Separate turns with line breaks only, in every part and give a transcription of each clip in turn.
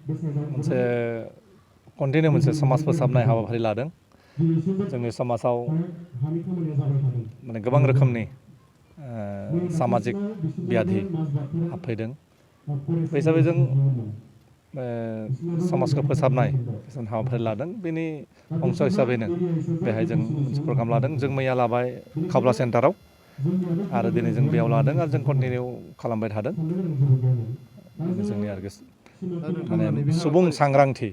मोनसे कन्टिनिउ मोनसे समाज फोसाबनाय हाबाफारि लादों। जोंनि समाजाव माने गोबां रोखोमनि सामाजिक ब्याधि हाबफैदों। बे हिसाबै जों समाजखौ फोसाबनाय हाबाफारि लादों। बेनि अंश हिसाबैनो बेहाय जों मोनसे प्रग्राम लादों। जों मैया लाबाय खावब्ला सेन्टाराव आरो दिनै जों बेयाव लादों आरो जों कन्टिनिउ खालामबाय थादों। जोंनि आरो माने सुबुं सांग्रांथि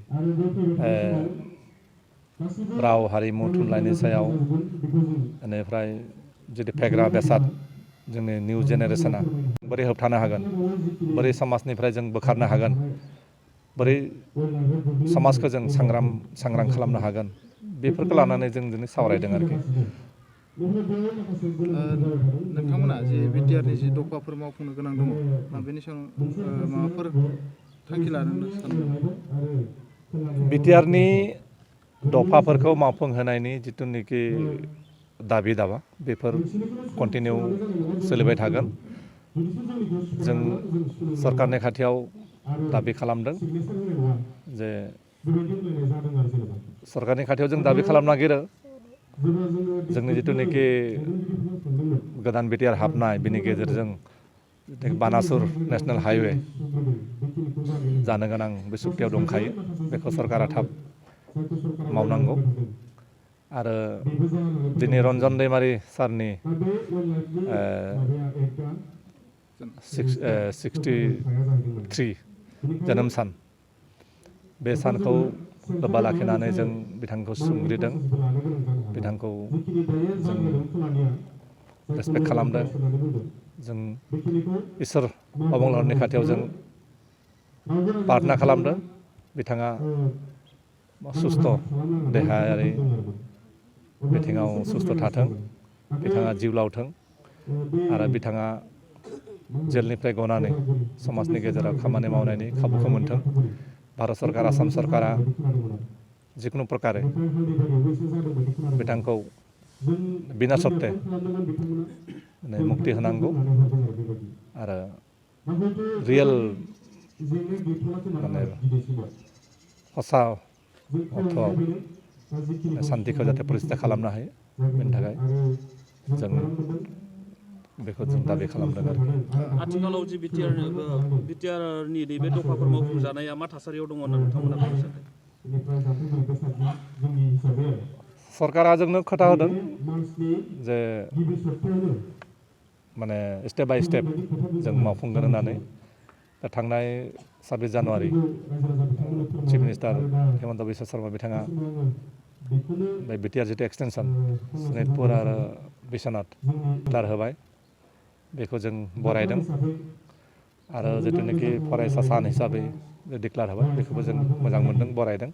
राव हारिमु थुनलाइनि सायाव बेनिफ्राय जुदि फेग्रा बेसाद जोंनि निउ जेनेरेसना बोरै होबथानो हागोन, बोरै समाजनिफ्राय जों बोखारनो हागोन, बोरै समाजखौ जों सांग्रां खालामनो हागोन, बेफोरखौ लानानै जों दिनै सावरायदों आरोखि।
नोंथांमोना जे बिटिआरनि जि दफाफोर मावफुंनो गोनां दङ, बेनि सायाव माबाफोर थांखि लानो सानदों?
बिटिआरनि दफाफोरखौ मावफुंहोनायनि जिथुनिखि दाबि दावा बेफोर कन्टिनिउ सोलिबाय थागोन। जों सरकारनि खाथियाव दाबि खालामदों जे सरकारनि खाथियाव जों दाबि खालामनो नागिरो जोंनि जिथुनिखि गोदान बिटिआर हाबनाय बिनि गेजेरजों बानासुर नेसनेल हाइवे जानो गोनां बे सुक्तियाव दंखायो। बेखौ सरकारा थाब मावनांगौ। आरो दिनै रन्जन दैमारि सारनि 63 जोनोम सान, बे सानखौ लोब्बा लाखिनानै जों बिथांखौ सुंग्रिदों, बिथांखौ जों रेसपेक्ट खालामदों। जों इसोर अबंलावरिनि खाथियाव जों प्रार्थना खालामदों बिथाङा सुस्थ' देहायारि बिथिङाव सुस्थ' थाथों, बिथाङा जिउ लावथों आरो बिथाङा जेलनिफ्राय गनानै समाजनि गेजेराव खामानि मावनायनि खाबुखौ मोन्थों। भारत सरकार, आसाम सरकारा जिकुनु प्रकारे बिथांखौ बिना सर्ते माने मुक्ति होनांगौ आरो रियेल माने हसा अर्थआव सान्तिखौ जाहाथे प्रतिष्ठा खालामनो हायो, बेनि थाखाय जों बेखौ जों दाबि खालामदों आरो।
आथिखालाव जि बिटिआरनि नैबे दफाफोर मावफुंजानाया मा थासारियाव दङ होनना नोंथांमोना बुंनो सानदों?
सरकारा जोंनो खोथा होदों जे माने स्टेप बाय स्टेप जों मावफुंगोन होननानै। दा थांनाय 26 जानुवारि चिफ मिनिस्टार हेमन्त बिश्व शर्मा बिथाङा बे बिटिआर जिथु एक्सटेनसन सनितपुर आरो बिश्वनाथ डिक्लार होबाय, बेखौ जों बरायदों। आरो जिथुनिखि फरायसा सान हिसाबै डिक्लार होबाय, बेखौबो जों मोजां मोनदों, बरायदों।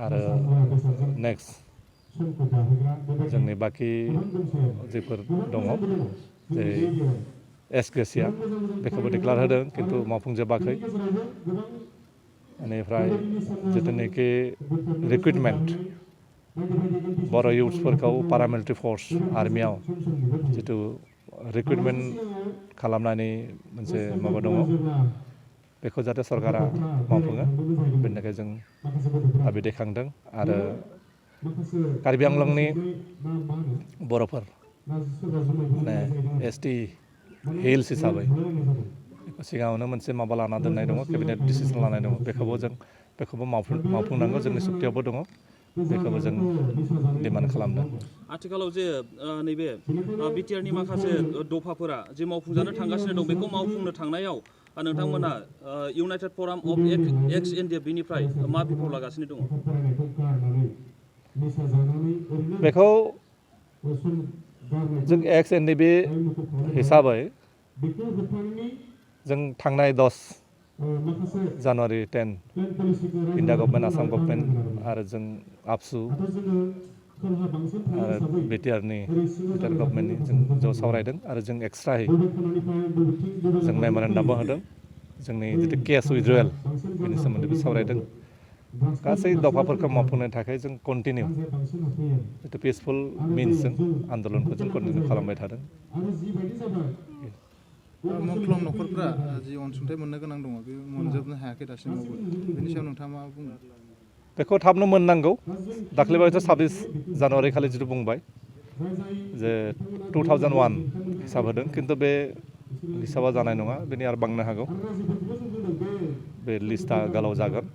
आरो नेक्स्ट जोंनि बाखि जिफोर दङ जेरै एस ग्रेसिया बेखौबो डिक्लार होदों, खिन्थु मावफुंजोबाखै। बेनिफ्राय जिथुनिखि रिक्रुइटमेन्ट बर' इउथ्सफोरखौ पारामिलिटारि फर्स आर्मियाव जिथु रिक्रुइटमेन्ट खालामनायनि मोनसे माबा दङ, बेखौ जाहाथे सरकारा मावफुङो, बेनि थाखाय जों दाबि दैखांदों। आरो कार्बि आंलंनि बर'फोर माने एसटि हिल्स हिसाबै सिगाङावनो मोनसे माबा लाना दोननाय दङ, केबिनेट डिसिसन लानाय दङ, बेखौबो मावफुंनांगौ, जोंनि सुक्तियावबो दङ, बेखौबो जों डिमान्ड खालामदों।
आथिखालाव जे नैबे बिटिआरनि माखासे दफाफोरा जे मावफुंजानो थांगासिनो दं, बेखौ मावफुंनो थांनायाव नोंथांमोना इउनाइटेड फराम अफ एक्स एनडिएफ बिनिफ्राय मा बिफाव लागासिनो दङ?
बेखौ जों एक्स एनडिएफ हिसाबै जों थांनाय 10 January 10 India government, Assam government आरो जों आबसु आरो बिटिआरनि गभर्नमेन्टनि जों ज' सावरायदों। आरो जों एक्सट्रायै जों मेम'रेन्डामबो होदों, जोंनि जितु केस उइथड्रयेल बेनि सोमोन्दैबो सावरायदों। गासै दफाफोरखौ मावफुंनो थाखाय जों कन्टिनिउ जितु पिसफुल मिन्सजों आन्दलनखौ जों कन्टिनिउ खालामबाय थादों।
मुंख्लं न'खरफ्रा जि अनसुंथाइ मोननो गोनां दङ बे मोनजोबनो हायाखै दासिमावबो बेनि सायाव नोंथाङा मा बुङो?
बेखौ थाबनो मोननांगौ। दाख्लैबावैसो 26 जानुवारि खालि जिथु बुंबाय जे 2001 हिसाब होदों, खिन्थु बे हिसाबा जानाय नङा, बेनि आरो बांनो हागौ। बे लिस्टआ गोलाव जागोन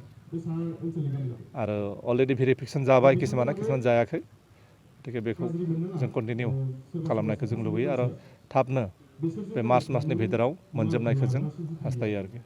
आरो अलरेडि भेरिफिकेसन जाबाय किसुमान जायाखै। गतिके बेखौ जों कन्टिनिउ खालामनायखौ जों लुबैयो आरो थाबनो बे मार्च मासनि भितराव मोनजोबनायखौ जों हास्थायो आरोखि।